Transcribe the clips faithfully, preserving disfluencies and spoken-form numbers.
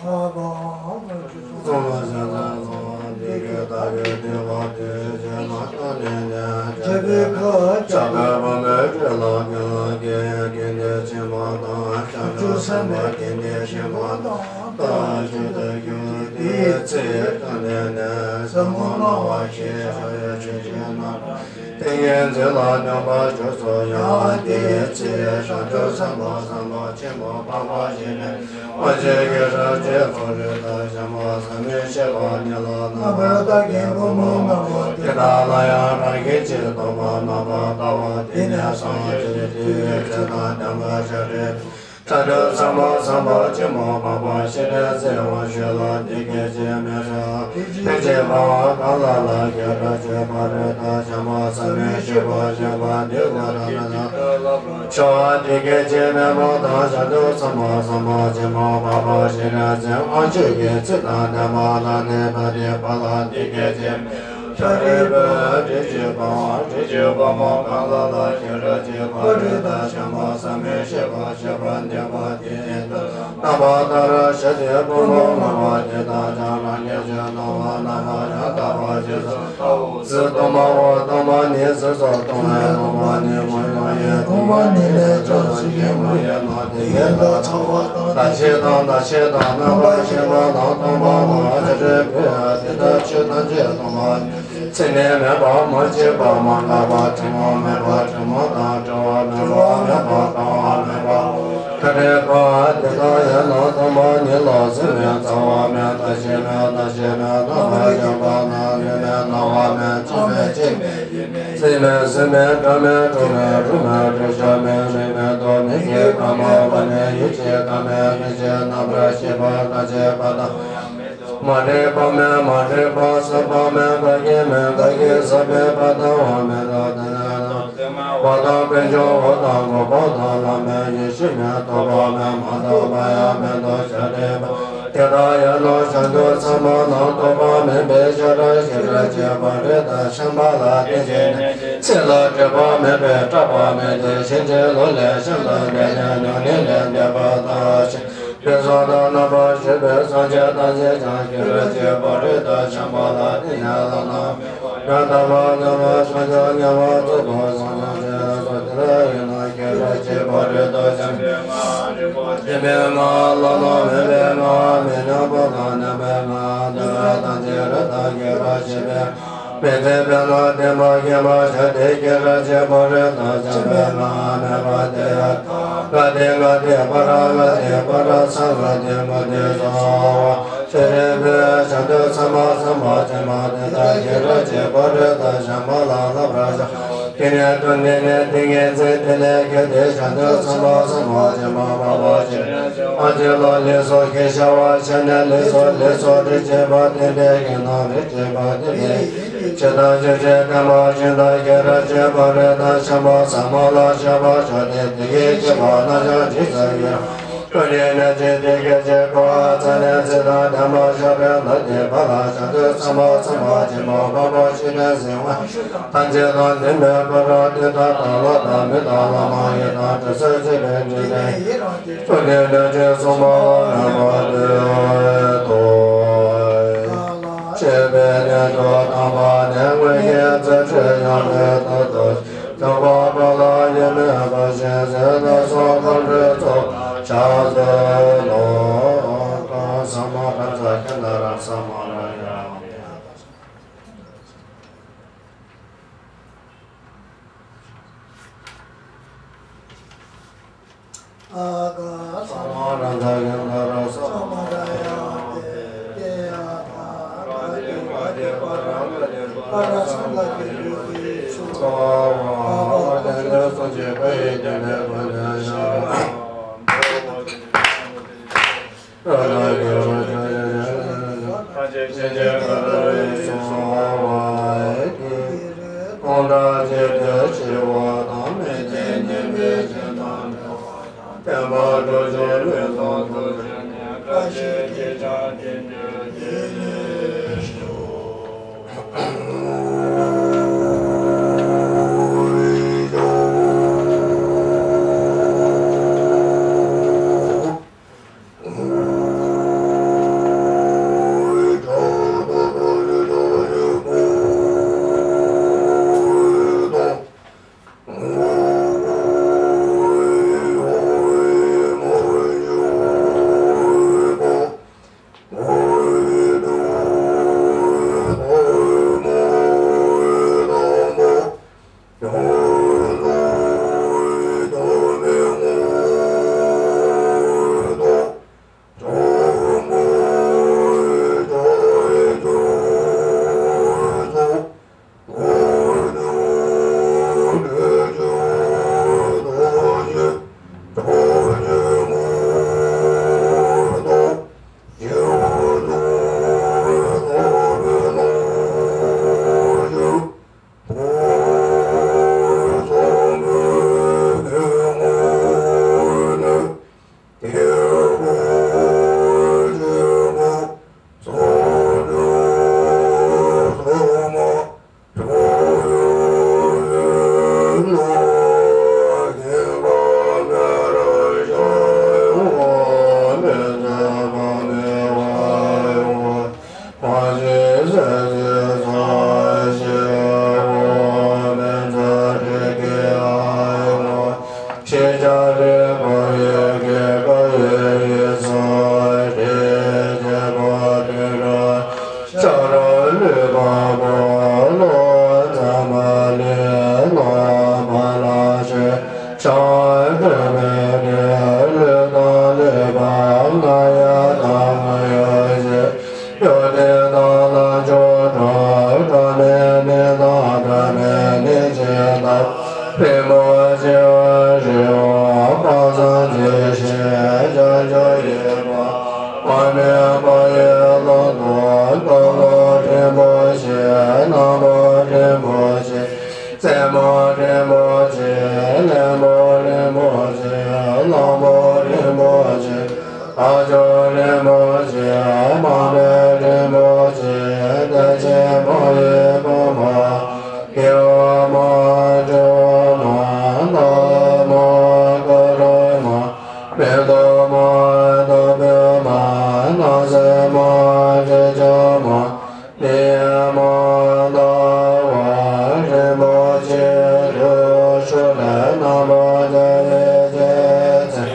ཚང་མ་ཤ་ཚ་ཚང་བ་འདི་གའི་ད་གའི་དེ་བ་དེ་བཞིན་མ་ཐོན་ནས་ནས་བྱས་པའི་ཁ་ཆ་ག་བ་མེ་རེ་ལ་ག་ལ་གའི་གན་དེ་ཆེན་མ་དང་བྱང་ཆུབ་སེམས་དཔའ་གན་དེ་ཆེན་མ་དང་ད་ཞུ་ད་རྒྱུ་དེའི་ཚེ་ཐོན་ནས་ནས་ཟབ་མོ་སྣང་བ་ཞེས་བྱ་བའི་ཆོས་ཅན་རྣམས། ཏིང་ངེ་འཛིན་ལ་སྙོམས་པར་ཞུགས་སོ། ཡང་དེའི་ཚེ་བྱང་ཆུབ་སེམས་དཔའ་སེམས་དཔའ་ཆེན་པོ་འཕགས་པ་སྤྱན་རས་གཟིགས་དབང་ཕྱུག་གིས་ཤཱཀྱ་པུ་རི་དང་བྱམས་པ་ཟབ་མོའི་ཤེས་པ་ཉིད་ལ་རྣམ་པར་བལྟ་བའི་ཕུང་པོ་ལྔ་པོ་དེ་དག་ལ་ཡང་རང་བཞིན་གྱིས་སྟོང་པར་རྣམ་པར་བལྟའོ། དེ་ནས་སངས་རྒྱས་པའི་ཚེ་དང་ལྡན་པ་ཤཱཀྱ་བྱང་ཆུབ་སེམས་དཔའ་སེམས་དཔའ་ཆེན་པོ་འཕགས་པ་སྤྱན་རས་གཟིགས་དབང་ཕྱུག་ལ་འདི་སྐད་ཅེས་སྨྲས་སོ། ཐེག་ཆེན་འབྱེད་པ་གང་ལ་ལ་ཤཱཀྱ་པུ་རི་དང་བྱམས་པ་ཟབ་མོའི་ཤེས་པ་སྦྱངས་པ་འདི་ཀུན་ཏུ་ནི་ལ་ཕྱོགས་འདི་སྐད་ཅེས་སྨྲས་པ་དང་། བྱང་ཆུབ་སེམས་དཔའ་སེམས་དཔའ་ཆེན་པོ་འཕགས་པ་སྤྱན་རས་གཟིགས་དབང་ཕྱུག་གི་ཚིག་དང་ལྡན་པ་ལ་ནི་ད་དེ་པ་ལ་འདི་སྐད་ཅེས། ཤཱ་རིའི་བུ། དྲི་ཆུའི་བུ་མོ། དྲི་ཆུའི་བུ་མོ་གང་ལ་ལ་ཤཱཀྱ་པུ་རི་དང་བྱམས་པ་ཟབ་མོའི་ཤེས་པ་སྦྱངས་པ་འདི་པ་དེ་ཡིན་ཏེ། རྣམ་པར་བལྟ་བར་བྱ་སྟེ་ཕུང་པོ་ལྔ་པོ་དེ་དག་ཀྱང་རང་གི་ཆོས་སྟོང་པར་རྣམ་པར་ཡང་དག་པར་རྗེས་སུ་མཐོང་། གཟུགས་སྟོང་པའོ། སྟོང་པ་ཉིད་གཟུགས་སོ། སྟོང་པའི་སྟོང་པ་ཉིད་མ་ཡིན་ནོ། ཡིད་སྟོང་པ་ཉིད་ལས་ཆོས་གཟུགས་ཀྱི་མ་ཡིན་ནོ། དེ་ཉིད་ལ་ཚོར་བ་དང་། ཟླ་ཕྱེད་དང་ཟླ་ཕྱེད་དང་། རྣམ་པར་ཤེས་པ་དང་སྟོང་པའོ། ཨ་ཙ་རེ་ཕུ། དེ་ལྟར་ཆོས་ཐམས་ཅད་སྟོང་པ་ཉིད། མཚན་ཉིད་མེད་པ། མ་སྐྱེས་པ། མ་འགགས་པ། དྲི་མ་མེད་པ། དྲི་མ་དང་བྲལ་བ། བྲི་བ་མེད་པ། གང་བ་མེད་པ། ཤཱ་རིའི་བུ། དེ་ལྟར་ཡིན་ན་སྟོང་པ་ཉིད་ལ་གཟུགས་མེད། རྩ་བ་མེད། རྟག་ཆད་མེད། རྣམ་ཤེས་མེད། རྣམ་པར་ཤེས་པ་དང་ལུས་མེད། རྣ་བ་མེད། ཆགས་མེད། ཅི་མེད། ཡིད་མེད། གཟུགས་མེད། གཟུགས་མེད། སྒྲ་མེད། དྲི་མེད། རོ་མེད། དྲི་ཤ་མེད། མིག་མེད་དོ། མིག་གི་ཁམས་མེད་པ་ནས་ཡིད་ཀྱི་ཁམས་མེད། མིག་ཆོས་རྣམ་པར་ཤེས་པ་རྟག་ཆད་པ་དང་། མ་འདྲེས་པ་མེད། མ་འདྲེས་པ་ཟད་པ་མེད། འགག་གི་མེད། འགག་གི་ཟད་པའི་པ་དང་བ་མེད་དོ། དེ་ནས་ན་འོད་དང་ཀུན་འབྱུང་འོད་དང་འགོག་པ་དང་ལམ་མེད། ཡེ་ཤེས་མེད། རྟོག་པ་མེད། མ་རྟོགས་པ་ཡང་མེད་དོ། ཤཱ་རིའི་བུ། དེ་ལྟར་ཡིན་ནོ། བྱང་ཆུབ་སེམས་དཔའ་རྣམས་རྟོག་པ་མེད་པའི་ཤེས་རབ་ཤཱཀྱ་པུ་རི་དང་བྱམས་པ་ལ་བརྟེན་ཅིང་གནས་ཤིང་། ཚེ་ལ་སྒྲིབ་པ་མེད་པས་སྐྲག་པ་མེད་དེ། ཕྱིན་ཅི་ལོག་ལས་ཤིན་ཏུ་འདས་ནས་མྱ་ངན་ལས་འདས་པ་དང་། དེ་སོགས་དང་རྣམ་པར་ཤེས་པའི་སངས་རྒྱས་ཐམས་ཅད་ཀྱང་ཤཱཀྱ་པུ་རི་དང་བྱམས་པ་ལ་བརྟེན་ནས་བླ་ན་མེད་པ་ཡང་དག་པར་རྫོགས་པའི་སངས་རྒྱས་ཀྱི་ངོ་བོར་རྫོགས་པར་སངས་རྒྱས་ཀྱི་སོ། དེ་ལྟར་ཡིན་ན་ཤཱཀྱ་པུ་རི་དང་བྱམས་པའི་ངག་རིག་པ་ཆེན་པོའི་ངག་བླ་ན་མེད་པའི་ངག་མི་མཉམ་པ་དང་མཉམ་པའི་ངག་འདུལ་བ་དང་བྱེ་བྲག་དང་རྒྱས་པར་བཤད་པའི་མི་ཚད་པས་ན་བསྟན་པ་བརྒྱན་པར་བྱ་སྟེ། ཤཱཀྱ་པུ་རི་དང་བྱམས་པའི་ངག་སྨྲས་པ་དེ་ཡང་། ཨ་ཏི་ག་ཏི་པ་ར་ག་ཏི་པ་ར་ས་ག་ཏི་མུ་ཏི་སྭཱ་ཧཱ། ཤཱ་རིའི་བུ། བྱང་ཆུབ་སེམས་དཔའ་སེམས་དཔའ་ཆེན་པོ་དེ་དག་ཤཱཀྱ་པུ་རི་དང་བྱམས་པ་ལ་བསླབ་པར་བྱའོ། དེ་ནས་ཐུན་འདི་ནི་ཏིང་ངེ་འཛིན་དེ་ལས་བརྒྱུད་དེ་བྱང་ཆུབ་སེམས་དཔའ་སེམས་དཔའ་ཆེན་པོ་འཕགས་པ་སྤྱན་རས་གཟིགས་དབང་ཕྱུག་ལ་ལེགས་སོ་ཞེས་བྱ་བ་བྱས་ནས། ལེགས་སོ་ལེགས་སོ། རིགས་ཆེན་པོ་བསྟན་པའི་དགེ་སློང་རིགས་ཆེན་པོ་བསྟན་པའི་ཆོས་དང་ཆོས་ཀྱི་བསྟན་པ་སྦྱིན་བདག་ཤཱཀྱ་པུ་རི་དང་བྱམས་པ་ཟབ་མོ་ལ་ཕྱག་འཚལ་ལོ། དེ་ཡི་སྤྱོད་པ་རྣམས་ཀྱང་ཇི་ཙམ་ཡོད་རུང་། ཀུན་ནས་ནི་ཇི་སྐད་ཅིག་གོ་བ་ཙམ་ལས་ཚིག་དང་ལྡན་པ་བཤད་པའི་ལམ་གྱི་བར་ལ། བྱང་ཆུབ་སེམས་དཔའ་སེམས་དཔའ་ཆེན་པོ་འཕགས་པ་སྤྱན་རས་གཟིགས་དབང་ཕྱུག་དང་། ཐམས་ཅད་དང་ལྡན་པའི་ཀུན་རྫོབ་དོན་དམ་དང་བློ་དང་མི་དང་བླ་མ་ཡི་དམ་དྲི་ཟར་བཅས་པའི་འཇིག་རྟེན་ཡི་རང་རྒྱལ་ཀུན་ནས་ནི་ཇི་གསུངས་པ་ལ་མོས་པ་དེ་ཐོབ། ཅེས་པའི་རྣལ་འབྱོར་དམ་པ་ནི། དངོས་བཞིན་རྩེ་གཅིག་ཡང་དག་ཏུ་རྫོགས། རྫོགས་པ་པོ་ལ་ཡིད་མོས་པ་བཞིན། ཟས་སྣ་ཚོགས་ཕུང་ཁྲོལ་ཚོགས་ཕྱག་འཚལ་ལོ། གང་ས་མ་ར་ཛ་ཀན་ད་ར་ས་མ་ར་ཡ། ཨ་ག་ས་མ་ར་ཛ་ཀན་ད་ར་ས་མ་ར་ཡ། ཏེ་ཏེ་ཡ་ཐ་ག་ཏེ་ག་ཏེ་པ་ར་ག་ཏེ་པ་ར་སཾ་ལ་ཏེ་ཡུ་ཏེ་སུ། ཨ་བ་ཨ་བ་ཏེ་ཏེ་སུ་ཅི་ཀ་ཡེ་ཏེ་ཏེ་པ་ཏེ་ཡ། ཆེ། བྱང་ཆུབ་སེམས་དཔའ་དབང་མེད་པ་ཡི་ཀློང་དུ་རྟ་ལོ་རིན་པོ་ཆེ། ནག་པོ་རིན་པོ་ཆེ། རྩེ་མོ་རིན་པོ་ཆེ། ལྷུན་པོ་རིན་པོ་ཆེ། གླང་པོ་རིན་པོ་ཆེ། རྟ་མཆོག་རིན་པོ་ཆེ། དམར་པོ་རིན་པོ་ཆེ། བདེ་ཆེན་མ་ཡི་བུ་མོ། སྐྱེས་བུ་མ། སྤྲུལ་བུ་མ། ནག་མོ་ཀ་རུ་མ། མེ་ཏོག་མ། ཏོག་ཕུད་མ། སྣང་སྲིད་མ། དྲི་ཆབ་མ། ནི་མ་ཟླ་བ་རིན་པོ་ཆེ། རུ་ཤུ་ལས་རྣམ་པར་རྒྱལ་བའི་རྗེ་བཙུན།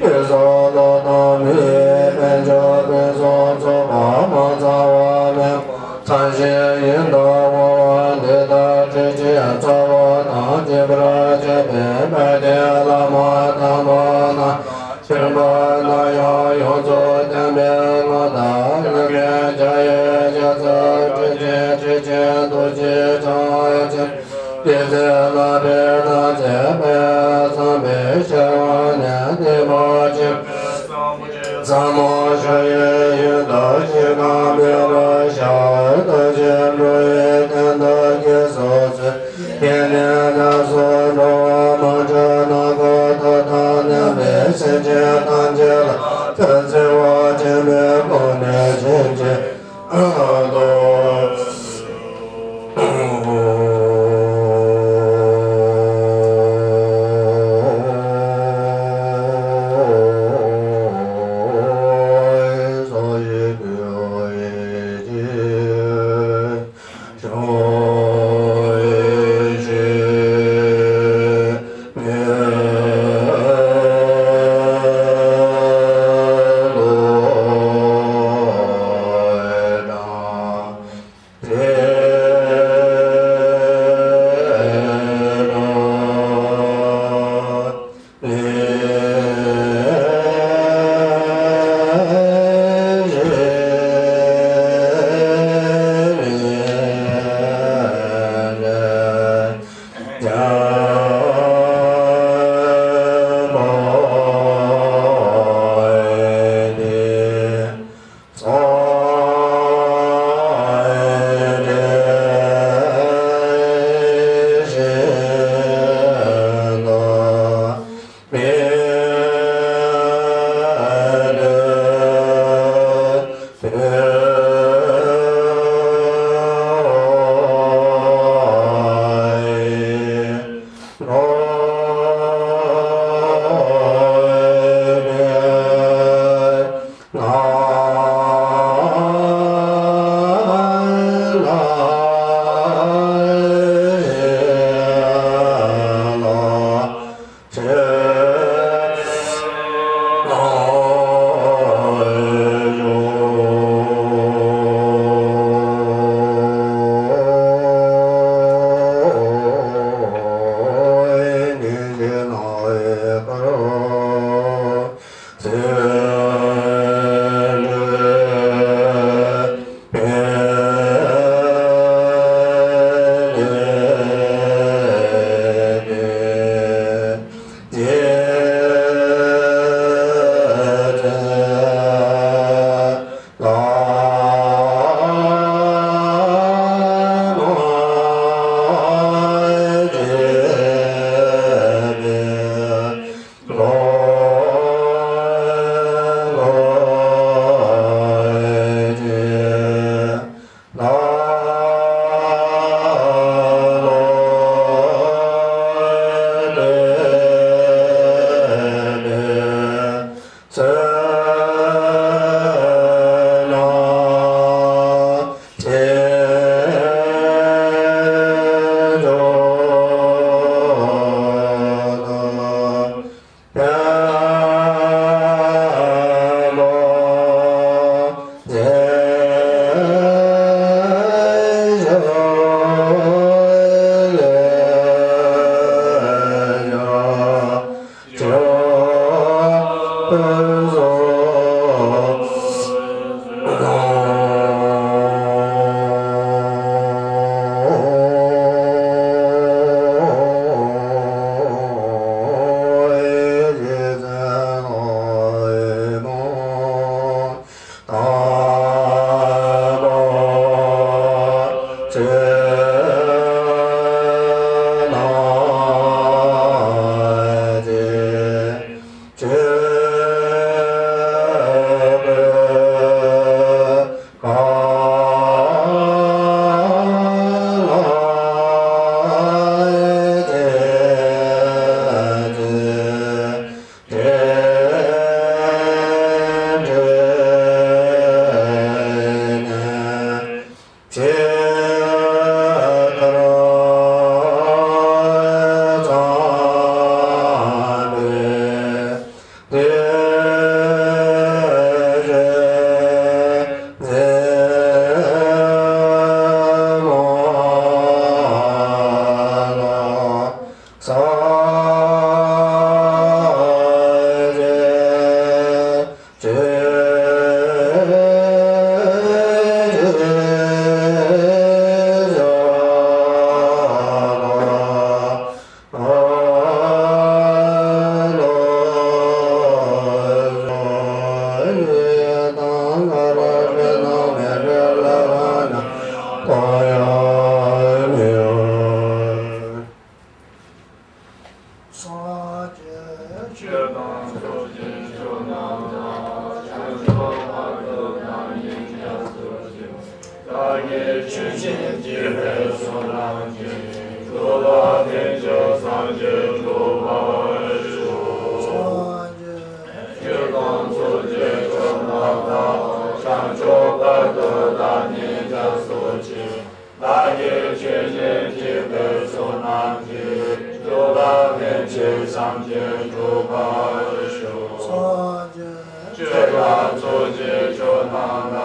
ཡུལ་སོགས་ལྷ་དང་མིའི་དཔལ་འབྱོར་ཕུན་སུམ་ཚོགས་པ་མ་ཚང་བ་མེད་པ། མཚན་གཞི་ཡིན་དུ་འོང་བ་འདི་དག་ཁྲིད་ཅིང་ཚོགས་པ་དང་བཅས་པར་བྱེད་པའི་དཔལ་ལྡན་བླ་མ་དམ་པ་རྣམས། ཤིང་པ་ན་ཡང་ཡོངས་སུ་བརྟན་པའི་ངང་དང་། ལྷ་ཀུན་མཇལ་བའི་རྒྱལ་སྲས་ཁྲི་ཆེན་ཁྲི་ཆེན་རྡོ་རྗེ་འཆང་ཆེན། རྗེ་བཙུན་བླ་མའི་ཐམས་ཅད་དཔལ་བཟང་པོའི་ཞལ་དབང་ནས་བསྟན་པ་ཆེན་པོའི་ཟབ་མོ་ཞུ་ཡི་ཡོན་ཏན་ཞིང་ཁམས་མེད་པར་ཤར། རྟག་ཅིང་འགྲོ་བའི་དོན་དག་རྒྱུད་སོ་སོའི། སྐྱེ་གནས་ལ་སོགས་འགྲོ་བ་མང་ཐོས་ནག་པོ་ཐོག་དང་མཉམ་པའི་སེམས་ཅན་ཐམས་ཅད་ལ་ཐུགས་བརྩེ་བ་ཆེན་པོས་བཀུག་ནས་བྱིན་གྱིས་རློབས། ཆོས་ཉིད་ཀྱི་དཔལ་བསོད་ནམས་ཀྱིས། འགྲོ་ལ་ཕན་ཕྱིར་སངས་རྒྱས་འགྲུབ་པར་ཤོག་སངས་རྒྱས་ཆོས་དང་ཚོགས་ཀྱི་མཆོག་རྣམས་དང་། བྱང་ཆུབ་བར་དུ་བདག་ཉིད་སྐྱབས་སུ་མཆི། བདག་གིས་ཆོས་ཉིད་ཀྱི་དཔལ་བསོད་ནམས་ཀྱིས། འགྲོ་ལ་ཕན་ཕྱིར་སངས་རྒྱས་འགྲུབ་པར་ཤོག་སངས་རྒྱས་ཆོས་དང་ཚོགས་ཀྱི་མཆོག་རྣམས་ལ།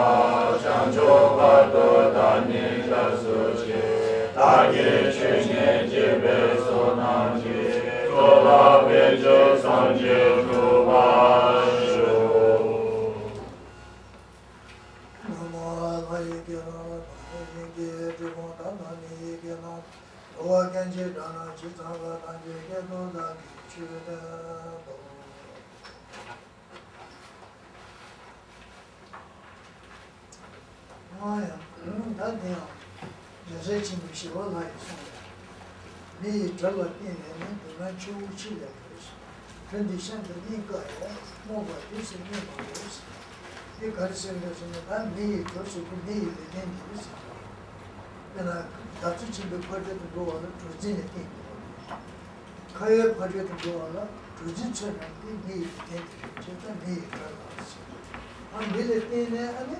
བྱང་ཆུབ་བར་དུ་བདག་ཉིད་སྐྱབས་སུ་མཆི། བདག་གིས་ཆོས་ཉིད་ཀྱི་དཔལ་བསོད་ནམས་ཀྱིས། འགྲོ་ལ་ཕན་ཕྱིར་སངས་རྒྱས་འགྲུབ་པར་ཤོག་སྔོན་མ་ལྷ་ཡི་སྐད་རྣམས་དང་། ལྷས་བྱིན་གྱིས་འབྲི་གུང་དག་སྣང་མི་ཡི་སྐད་རྣམས། འགྲོ་བ་ཀུན་གྱི་སྒྲ་རྣམས་ཇི་ཙམ་པར། ཐམས་ཅད་སྐད་དུ་བདག་གིས་ཆོས་བསྟན་ཏོ། ཨ་ཡ། ད་དེ་ཡང་རྒྱལ་སྲས་ཆེན་པོ་ཞི་བ་ལྷ་ཡིས་གསུངས་པ། མི་ཡི་དགྲ་ལ་བརྟེན་ནས་ནི། སྡུག་བསྔལ་ཆུ་བོ་ཆེ་ལས་སྒྲོལ་ཟེར། དོན་འདི་གཞན་དུ་གླེང་དཀའ་ཡང་། རྨོངས་པ་དུས་སུ་གནས་མ་ལོག་ཟེར། འདི་ག་རེ་ཟེར་འདོད་ཟེར་ན། ད་མི་ཡི་གྲོགས་ཟེར་དུས་མི་ཡི་ལུས་རྟེན་འདི་རེད་ཟེར། དཔེར་ན་རྒྱ་མཚོ་ཆེན་པོའི་ཕ་རོལ་ཏུ་འགྲོ་བ་ལ་གྲོགས་འཛིན་ལ་བརྟེན་དགོས་པ་རེད། ཁ་བའི་ཕ་རོལ་ཏུ་འགྲོ་བ་ལ་གྲོགས་འཛིན་ཚུལ་རྣམས་ཏེ་མི་ཡི་ལུས་རྟེན་དེ་རེད། བྱས་ཙང་མི་ཡི་དགྲ་ལ་ཟེར། ཨ་འདི་ལ་བརྟེན་ནས་ཨ་ནི།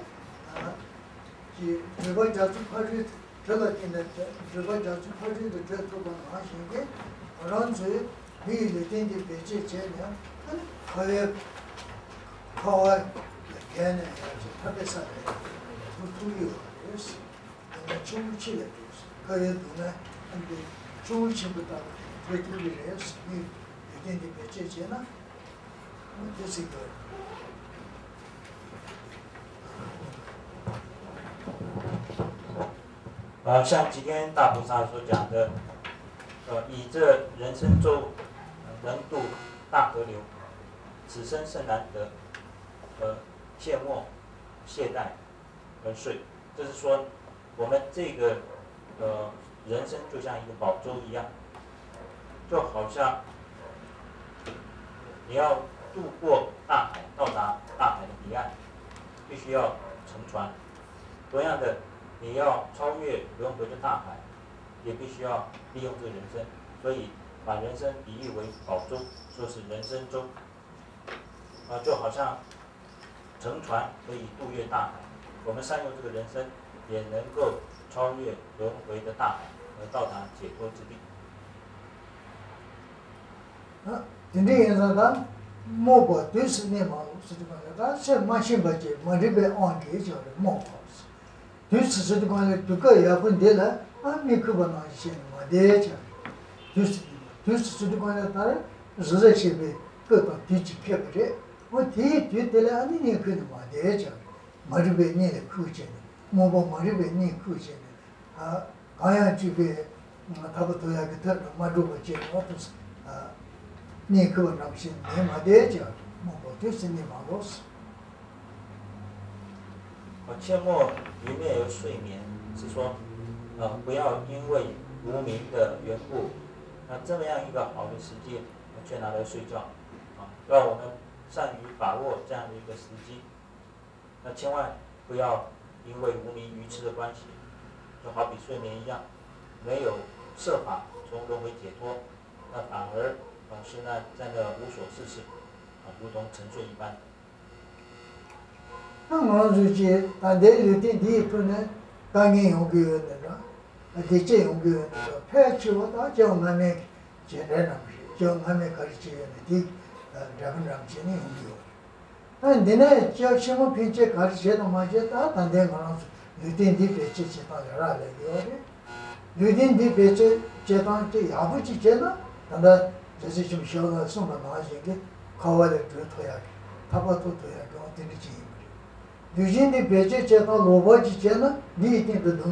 ཀྱི་འགྲོ་བ་རྒྱ་མཚོ་ཕ་རོལ་དུ་བགྲོད་ལ་བརྟེན་ནས། འགྲོ་བ་རྒྱ་མཚོ་ཕ་རོལ་དུ་བགྲོད་ཐུབ་པ་ནང་བཞིན་གྱི། ང་རང་ཚོས་མི་ཡི་ལུས་རྟེན་འདི་བེད་སྤྱོད་བྱས་ནས་ཨ་ནི་ཁ་བའི་ཁ་བ་ལ་བརྒལ་ནས་ཡར་ཅིག་ཐར་པའི་ས་ལ་ཐུག་ཐུབ་ཀྱི་ཡོད་པ་རེད། སྡུག་བསྔལ་ཆུ་བོ་ཆེ་ལས་སྒྲོལ་ཟེར། ཁ་བའི་སྡུག་བསྔལ་ཨ་ནི་ཆུ་བོ་ཆེན་པོ་ལྟ་བུ་དེ་ཐུབ་ཀྱི་རེད། མི་ཡི་ལུས་རྟེན་འདི་བེད་སྤྱོད་བྱས་ན། དེ་ཚིག་དོན།呃，像今天大菩萨所讲的，呃，以这人生咒，呃，能度大河流，此生甚难得，呃，切莫懈怠而睡。就是说，我们这个，呃，人生就像一个宝珠一样，就好像你要渡过大海，到达大海的彼岸，必须要乘船。同样的，你要超越轮回的大海，也必须要利用这个人生。所以把人生比喻为宝珠，说是人生珠。啊，就好像乘船可以渡越大海，我们善用这个人生，也能够超越轮回的大海，而到达解脱之地。ཨ། དེ་འདྲ་ཡིན་ཙང་ད་རྨོངས་པ་དུས་སུ་གནས་མ་ལོག་ཟེར་དུས་གང་ལ། ད་ཚད་མ་ཤེས་པ་ཅིག་མ་རིག་པའི་དབང་གིས་བྱས་པའི་རྨོངས་པ། དུས་སུ་ཟེར་དུས་གང་ལ་དུས་སྐབས་ཡག་པོ་འདི་ལ་ཨ་མི་ཁུག་པ་ནང་བཞིན་བྱས་ནས་མ་བསྡད་བྱས། དུས་སུ་གནས་པ། དུས་སུ་ཟེར་དུས་གང་ལ་ད་རེས་རི་རབ་ཞེས་པའི་སྐབས་དང་དུས་ཀྱི་ཁེགས་པ་རེད། འོ་དེའི་དུས་དེ་ལ་ཨ་ནི་གཉིད་ཁུག་ནས་མ་བསྡད་བྱས། མ་རིག་པའི་གཉིད་ལ་ཁུག་བྱས་ནས། རྨོངས་པ་མ་རིག་པའི་གཉིད་ཁུག་བྱས་ནས། ཨ། གང་ཡང་བཅུག་པའི་ཐར་པ་ཐོབ་ཡག་གི་ཐབས་ལ་མ་འགྲོ་བ་བྱས་ནས། འོ་དེ་ཚོ་ཨ་གཉིད་ཁུག་པ་ནང་བཞིན་ནས་མ་བསྡད་ཀྱང་རྨོངས་པ་དུས་སུ་གནས་མ་ལོག་ཟེར། 切莫愚昧而睡眠，是说，呃，不要因为无明的缘故，那这么样一个好的时机，却拿来睡觉，啊，让我们善于把握这样的一个时机。 那千万不要因为无明愚痴的关系，就好比睡眠一样，没有设法从轮回解脱，那反而，呃，是那，在那无所事事，啊，如同沉睡一般。 ད་ང་ཚོས་ཀྱི་ད་ལྟའི་ལུས་རྟེན་འདི་ཡི་ཁྲོད་ནས་དཀའ་ངལ་ཡོང་གི་ཡོད་ནི་འདྲ། བདེ་སྐྱིད་ཡོང་གི་ཡོད་ནི་འདྲ། ཕལ་ཆེ་བ་ད་སྐྱེ་བ་སྔ་མའི་བྱས་འབྲས་རྣམས་རེད། སྐྱེ་བ་སྔ་མའི་ག་རེ་བྱས་ཡོད་ན་དེ་འབྲས་བུ་རྣམས་བྱས་ནས་ཡོང་གི་ཡོད་རེད། ད་འདི་ནས་སྐྱེ་བ་ཕྱི་མ་ཕན་ཆད་ག་རེ་བྱས་དང་མ་བྱས། ད་ད་ལྟའི་ང་རང་ཚོ་ལུས་རྟེན་འདི་བེད་སྤྱོད་བྱེད་སྟངས་ལ་རག་ལས་ཀྱི་ཡོད་རེད། ལུས་རྟེན་འདི་བེད་སྤྱོད་བྱེད་སྟངས་དེ་ཡག་པོ་ཅིག་བྱས་ན། ད་ལྟ་རྒྱལ་སྲས་ཆེན་པོ་ཞི་བ་ལྷས་གསུངས་པ་ནང་བཞིན་གྱི་ཁ་བ་ལས་སྒྲོལ་ཐུབ་ཡག་གི་ཐར་པ་ཐོབ་ཐུབ་ཡག་གི་འོ་དེ་འདྲ་ཅིག་ཡིན་པ་རེད། ལུས་རྟེན་འདི་བེད་སྤྱོད་བྱེད་སྟངས་ལོག་པ་ཅིག་བྱས་ན་འདི་ཡི་སྟེང་དུ་སྡུག་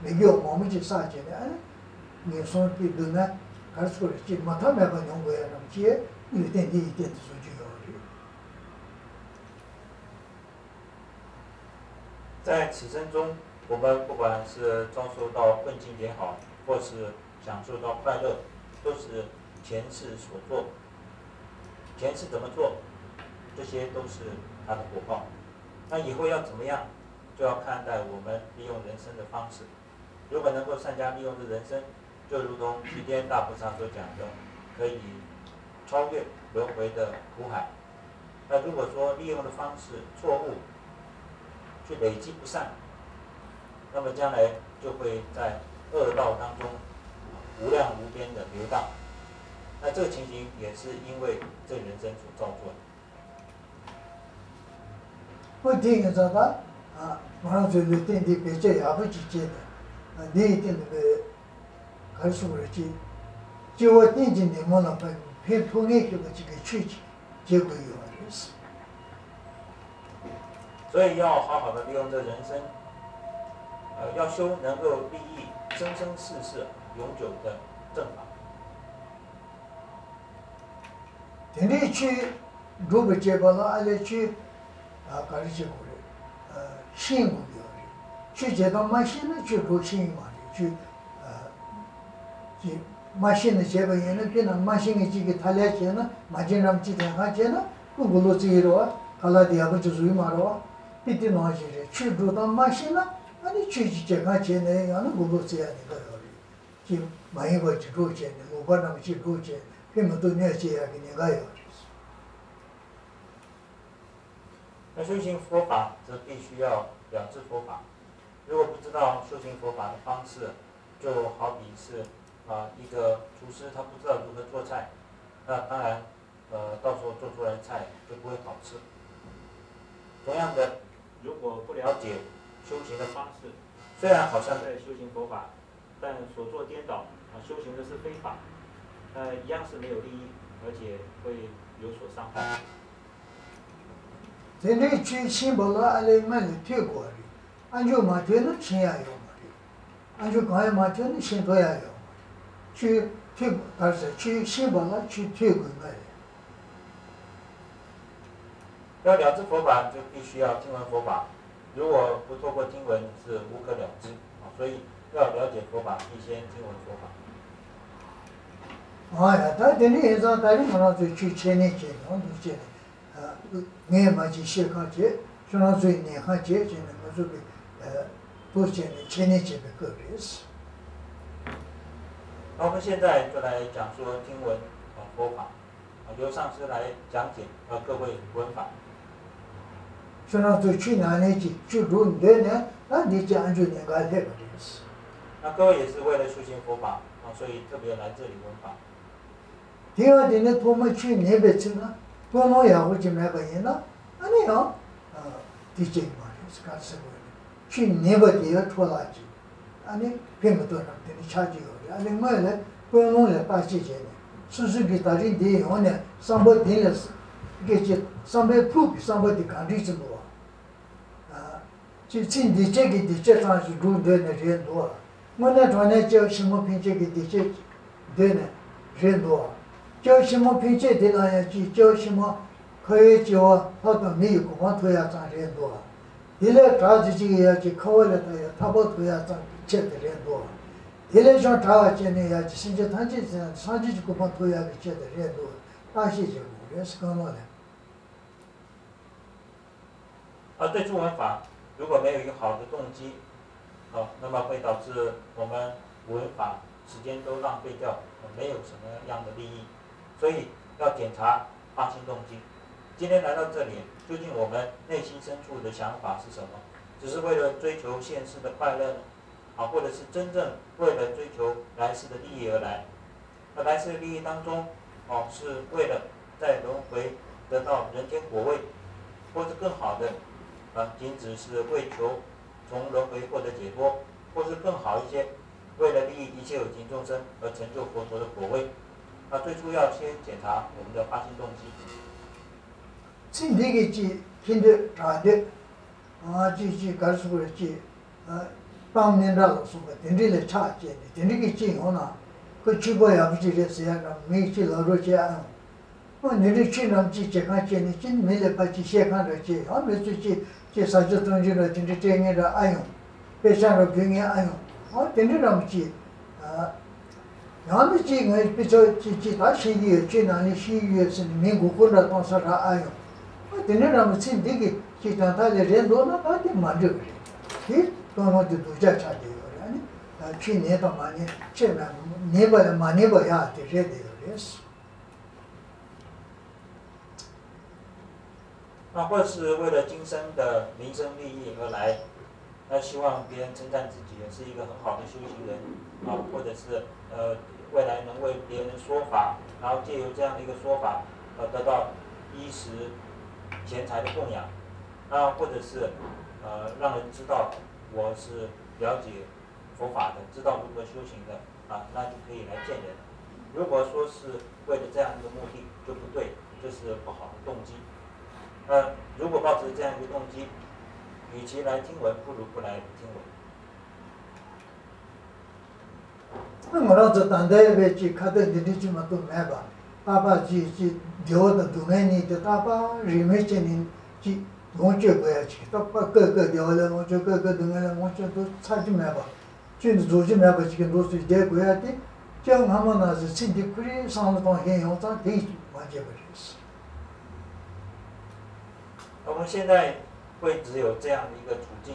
མི་དགེ་བ་མང་པོ་ཅིག་བསགས་བྱས་ནས། ཨ་ནི་ངན་སོང་གི་སྡུག་བསྔལ་ག་རེ་ཟེར་དགོས་རེད། ཅིག་མ་མཐའ་མེད་པ་མྱོང་དགོས་ཡག་རྣམས་ཀྱིས་ལུས་རྟེན་འདི་ཡི་སྟེང་དུ་བཟོ་རྒྱུ་ཡོད་རེད། 在此生中，我们不管是遭受到困境也好，或是享受到快乐，都是前世所做。前世怎么做，这些都是他的果报。那以后要怎么样，就要看待我们利用人生的方式。如果能够善加利用这人生，就如同齐天大菩萨所讲的，可以超越轮回的苦海。那如果说利用的方式错误，去累积不善，那么将来就会在恶道当中无量无边的流荡。那这个情形也是因为这人生所造作的。 ཨོ་དེ་ཡིན་ཙང་ད། ང་རང་ཚོའི་ལུས་རྟེན་འདི་བེད་སྤྱོད་ཡག་པོ་ཅིག་བྱས་ནས། འདི་ཡི་སྟེང་དུ་བའི། ག་རེ་ཟེར་དགོས་རེད། ཅིག་སྐྱེ་བ་གཏན་གྱི་ནད་མུག་ལ་ཕན་ཕན་ཐོགས་ངེས་ཤེས་པ་ཅིག་གི་ཆོས་ཅིག་བྱེད་དགོས་ཡོད་པ་རེད། 所以要好好的利用这人生，呃，要修能够利益生生世世永久的正法。 དེ་འདྲའི་ཆོས་སྒྲུབ་པར་བྱེད་པ་ལ་ཨ་ལས་ཆོས། ཨ། ག་རེ་བྱེད་དགོས་རེད། ཨ། ཤེས་དགོས་ཀྱི་ཡོད་རེད། ཆོས་བྱེད་སྟངས་མ་ཤེས་ན་ཆོས་སྒྲུབ་ཤེས་ཀྱི་མ་རེད། ཆོས། ཨ། ཅིག་མ་ཤེས་ནས་བྱས་པ་ཡིན་ན། དཔེར་ན་མ་ཤེས་མཁན་གཅིག་གིས་ཐ་ལན་བྱས་ན། མ་བྱན་རམ་གཅིག་དྲན་གང་བྱས་ན་ཁོ་མགོ་ལོག་རྩེ་ཡི་རེད་བ། ཁ་ལག་དེ་ཡག་པོ་ཅིག་བཟོ་ཡི་མ་རེད་བ། དཔེ་དེ་ནང་བཞིན་རེད། ཆོས་སྒྲུབ་སྟངས་མ་ཤེས་ན་ཨ་ནི་ཆོས་ཅིག་བྱེད་གང་བྱས་ནས་ཡང་ན་མགོ་ལོག་རྩེ་ཡ་ཉེན་ཁ་ཡོད་རེད། ཅིག་མ་ཡིན་པ་ཅིག་སྒྲུབ་བྱས་ནས། ལོག་པ་རྣམས་ཅིག་སྒྲུབ་བྱས་ནས་ཕན་མི་ཐོགས་གནོད་སྐྱེལ་ཡག་གི་ཉེན་ཁ་ཡོད་རེད། 那修行佛法则必须要了知佛法。如果不知道修行佛法的方式，就好比是，啊，一个厨师他不知道如何做菜，那当然，呃，到时候做出来的菜就不会好吃。同样的，如果不了解修行的方式，虽然好像在修行佛法，但所做颠倒，啊，修行的是非法，那一样是没有利益，而且会有所伤害。 དེ་འདྲའི་ཆོས་ཤེས་པ་ལ་ཨ་ལས་སྔ་ལས་ཐོས་དགོས་རེད། ཨ་མཆོག་མ་ཐོས་ན་ཤེས་ཡ་ཡོད་མ་རེད། ཨ་མཆོག་གང་ཡང་མ་ཐོས་ན་ཤེས་ཐུབ་ཡ་ཡོད་མ་རེད། ཆོས་ཐོས་དགོས། ག་རེ་ཟེར། ཆོས་ཤེས་པ་ལ་ཆོས་ཐོས་དགོས་ནི་རེད། 要了知佛法，就必须要听闻佛法。如果不透过听闻，是无可了知啊。所以要了解佛法，必先听闻佛法。 ཨ་ཡ། ད་དེ་འདྲ་ཡིན་ཙང་ད་རིང་ང་རང་ཚོས་ཆོས་འཆད་ཉན་བྱས། ཡང་དུ་བྱས་ནས། ཨ། ངས་མ་བྱས་ཤེས་གང་བྱས། ཁྱོད་རང་ཚོས་ཉན་གང་བྱས་བྱས་ནས་ང་ཚོ་གིས། ཨ། བོད་བྱས་ནས་འཆད་ཉན་བྱེད་པའི་སྐབས་རེད། 那我们现在就来讲说听闻，呃，佛法，啊，由上师来讲解，呃，各位闻法。 ཁྱོད་རང་ཚོ་ཆོས་ཉན་ནས་ཀྱི་ཆོས་སྒྲུབ་འདོད་ནས་ད་འདི་ཀྱི་ཨ་མཆོག་ཉན་ག་སླེབས་པ་རེད། 那各位也是为了修行佛法，啊，所以特别来这里闻法。 དེ་ཡང་དེ་ནས་ཐོག་མར་ཆོས་ཉན་པའི་ཚེ་ན་ཀུན་སློང་ཡག་པོ་ཅིག་མེད་པ་ཡིན་ན། ཨ་ནི་ཡང་། ཨ། དེ་ཅིག་མ་རེད། ག་རེ་ཟེར་དགོས་རེད། ཆོས་ཉན་པ་དེ་ཡང་འཕྲོ་བརླག་ཅིག་ཨ་ནི་ཕན་མི་ཐོགས་རྣམས་དེ་ནི་ཆགས་ཀྱི་ཡོད་རེད། ཨ་ནི་སྔོན་ལ་ཀུན་སློང་ལ་བརྟག་དཔྱད་བྱས་ནས། སོ་སོ་གིས་ད་རིང་འདི་ཡོང་ནས་བསམ་པ་འདི་ལས་སྐད་ཅིག་བསམ་པའི་ཕུགས་ཀྱི་བསམ་པ་འདི་གང་འགྲིག་ཅིག་འདུག་བ། ཨ། ཅིག་ཚེ་འདི་ཕྱི་གི་བདེ་སྐྱིད་ཙམ་ཞིག་སྒྲུབ་འདོད་ནས་རེད་འདུག་དངོས་གནས་དྲང་གནས་སྐྱེ་བ་ཕྱི་མ་ཕན་ཆད་ཀྱི་བདེ་སྐྱིད་འདོད་ནས་རེད་འདུག་སྐྱེ་བ་ཕྱི་མ་ཕན་ཆད་དེ་ལ་ཡང་ཅིག་སྐྱེ་བ་ཕྱི་མ་ཁ་བའི་སྐྱེ་བ་ལྷ་དང་མི་ཡི་གོ་འཕང་ཐོབ་ཡག་ཙམ་རེད་འདུག་དེ་ལས་དྲག་ཙམ་ཅིག་ཡང་ཅིག་ཁ་བ་ལས་ད་ཡང་ཐར་པ་ཐོབ་ཡག་ཙམ་གྱི་ཆེད་དུ་རེད་འདུག་དེ་ལས་ཀྱང་དྲག་པ་བྱས་ནས་ཡང་ཅིག་སེམས་ཅན་ཐམས་ཅད་ཚེ་སངས་རྒྱས་ཀྱི་གོ་འཕང་ཐོབ་ཡག་གི་ཆེད་དུ་རེད་འདུག་བརྟག་དཔྱད་བྱེད་དགོས་རེད། ཀུན་སློང་ལས། 而对初闻法如果没有一个好的动机，哦，那么会导致我们闻法时间都浪费掉，呃，没有什么样的利益。所以要检查发心动机。今天来到这里，究竟我们内心深处的想法是什么？只是为了追求现世的快乐呢，啊，或者是真正为了追求来世的利益而来？ 那来世的利益当中，哦，是为了在轮回得到人天果位，或是更好的，啊，仅只是为求从轮回获得解脱，或是更好一些，为了利益一切有情众生而成就佛陀的果位。那最初要先检查我们的发心动机。 ཚེ་འདི་གི་ཅིག་ཕན་འདོད་དྲག་འདོད། ཨ། ཅིག་ཅིག་ག་རེ་ཟེར་དགོས་རེད། ཅིག་ཨ། གཏམ་སྙན་གྲགས་ལ་སོགས་པ་དེ་འདྲ་ལ་ཆགས་བྱས་ནས། དེ་འདྲ་གི་ཅིག་ཡོང་ན་ཁོ་ཆོས་པ་ཡག་པོ་ཅིག་རེད་ཟེར་ཡག་འདྲ་མི་ཅིག་ལབ་རོགས་བྱེད་ཨ་ཡོང་། ཨ། འདི་འདྲའི་ཆོས་རྣམས་ཅིག་བྱེད་གང་བྱས་ནས་ཅིག་མི་ལ་ཕར་ཅིག་བཤད་གང་འདྲ་བྱས། ཡང་མི་ཚོས་ཅིག་ཅིག་ཟ་རྒྱུ་འཐུང་རྒྱུ་འདྲ་དེ་འདྲ་སྤྲད་མཁན་འདྲ་ཨ་ཡོང་། དཔེ་ཆ་འདྲ་འབུལ་མཁན་ཨ་ཡོང་། ཨ། དེ་འདྲ་འདྲ་མི་ཅིག་ཨ། ཡང་ན་ཅིག་ངས་དཔེ་ཆ་ཅིག་ཅིག་ད་ཤེས་ཀྱི་ཡོད། ཁྱོད་ནང་ནས་ཤེས་ཀྱི་ཡོད་ཟེར་ནས་མི་མགོ་སྐོར་འདྲ་གཏོང་ས་ར་ཨ་ཡོང་། ཨ། དེ་འདྲ་འདྲ་མི་ཚེ་འདི་གི་ཅིག་དོན་དག་ལས་རེད་འདུག་ན་ད་དེ་མ་འགྲིག་གི་རེད། དེ་ཀུན་སློང་དེ་སྡུག་ཅག་ཆགས་བསྡད་ཡོད་རེད། ཨ་ནི་ཆོས་ཉན་དང་མ་ཉན། ཆོས་མ་ཉན་པ་ལས་མ་ཉན་པ་ཡག་དེ་རེད་བསྡད་ཡོད་རེད། 那或是为了今生的名声利益而来，那希望别人称赞自己是一个很好的修行人啊，或者是呃未来能为别人说法，然后借由这样的一个说法，呃得到衣食钱财的供养，那或者是呃让人知道我是了解佛法的，知道如何修行的啊，那就可以来见人。如果说是为了这样一个目的，就不对，这是不好的动机。呃，如果抱持这样一个动机，与其来听闻，不如不来听闻。 ང་རང་ཚོ་ད་ལྟའི་བས་ཅིག་ཁ་གཏད་འདི་འདྲའི་ཅིག་མ་གཏོགས་མེད་པ། རྟག་པར་ཅིག་ཅིག་བདེ་བ་དང་སྡུག་བསྔལ་གཉིས་དེ་རྟག་པར་རིས་མེད་བྱས་ནས་ཅིག་ལོངས་སྤྱོད་དགོས་ཡ་ཅིག་རྟག་པར་སྐབས་སྐབས་བདེ་བ་ལ་ལོངས་སྤྱོད། སྐབས་སྐབས་སྡུག་བསྔལ་ལ་ལོངས་སྤྱོད་དུ་ཚར་རྒྱུ་མེད་པ། ཅི་ནས་རྫོགས་རྒྱུ་མེད་པ་ཅིག་གི་འདུག་སེ་བསྡད་དགོས་ཡ་དེ། སྤྱིར་སྔ་མ་ནང་བཞིན་ཚེ་འདི་ཁོ་རའི་བསམ་བློ་གཏོང་ཤེས་ཡོང་ཙང་དེ་ཡིས་མ་བྱས་པ་རེད། 我们现在会只有这样的一个处境，